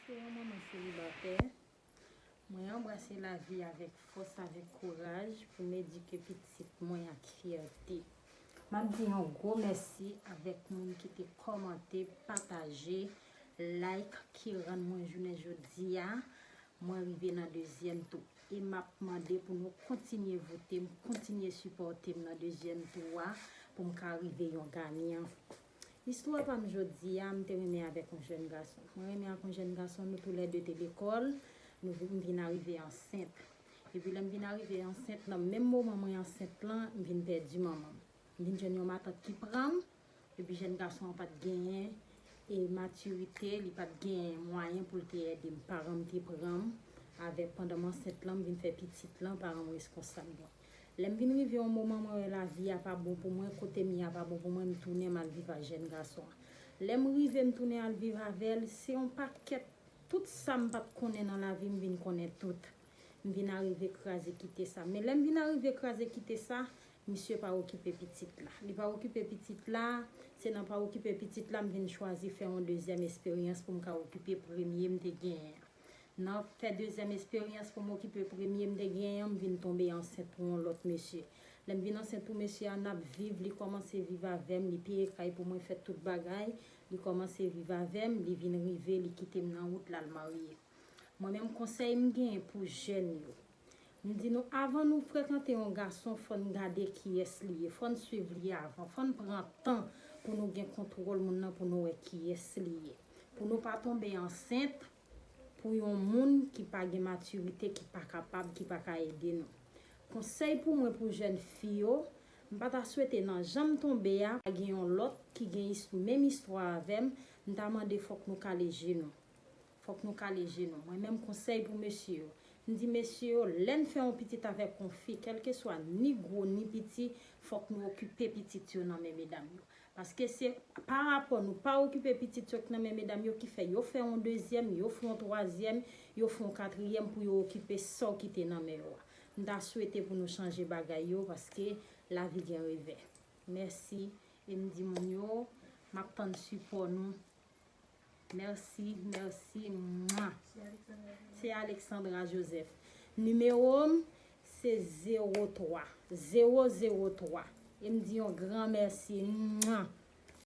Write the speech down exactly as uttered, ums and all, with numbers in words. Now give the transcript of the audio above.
Se yon manman selibatè. Mwen anbrase lavi avèk fòs, avèk kouraj pou m edike pitit mwen ak fyète. M ap di yon gwo mèsi avèk moun ki te kòmante, pataje, like, ki rann mwen jounen jodi a, mwen rive nan dezyèm tou. E m ap mande pou nou kontinye vote m, kontinye sipòte m nan dezyèm tou a, pou m ka rive yon ganyan. Istwa pa m jodi a, m te renmen avèk yon jèn gason. Mwen renmen ak yon jèn gason, nou toulède te lekòl, nou vin, m vin arive ansent. Epi lè m vin arive ansent, nan menm moman mwen ansent lan, m vin pèdi manman m. M vin jwenn yon matant ki pran m, epi jèn gason an pa t genyen e matirite, li pa t genyen mwayen pou l te ede m. Paran m te pran m avèk, pandan m ansent lan, m vin fè pitit lan, paran m reskonsab mwen. Lè m vin rive yon moman, mwen wè lavi a pa bon pou mwen, kote m ye a pa bon pou mwen, m tounen m al viv ak jèn gason an. Lè m rive, m tounen al viv avè l, se yon pakèt, tout sa m pa t konnen nan lavi m vin konnen tout. M vin arive kraze kite sa. Men lè m vin arive kraze kite sa, misye pa okipe pitit la. Li pa okipe pitit la, se nan pa okipe pitit la m vin chwazi fè yon dezyèm esperyans pou m ka okipe premye m te genyen an. Nan fè dezyèm esperyans pou m okipe premye m te genyen an, m vin tonbe ansent pou yon lòt mesye. Lè m vin ansent pou mesye a, n ap viv, li kòmanse viv avè m, li peye kay pou mwen, fè tout bagay, li kòmanse viv avè m, li vin rive, li kite m nan wout, l al marye. Mwen menm, konsèy m genyen pou jèn yo, m di nou, avan nou frekante yon gason, fò n gade kiyès li ye, fò n swiv li avan, fò n pran tan pou nou gen kontwòl moun nan, pou nou wè kiyès li ye, pou nou pa tonbe ansent pou yon moun ki pa gen matirite, ki pa kapab, ki pa ka ede nou. Konsèy pou mwen, pou jèn fi yo, m pa ta swete nan jan m tonbe a, pa gen yon lòt ki gen is-, menm istwa avè m, m ta mande fòk nou kale je nou. Fòk nou kale je nou. Mwen menm, konsèy pou mesye yo. M di mesye yo, lè n fè yon pitit avèk yon fi, kèlkeswa ni gwo ni piti, fòk nou okipe pitit yo nan men medam yo. Paske se pa rapò nou pa okipe pitit yo k nan men medam yo ki fè yo fè yon dezyèm, yo fè yon twazyèm, yo fè yon katriyèm pou yo okipe sa w kite nan men yo a. M ta swete pou nou chanje bagay yo paske lavi gen revè. Mèsi. E m di moun yo, m ap tann sipò nou. Mèsi, mèsi. Mwa. Se Alexandra Joseph. Nimewo m se zewo twa, zewo zewo twa. E m di yon gran mèsi. Mwa.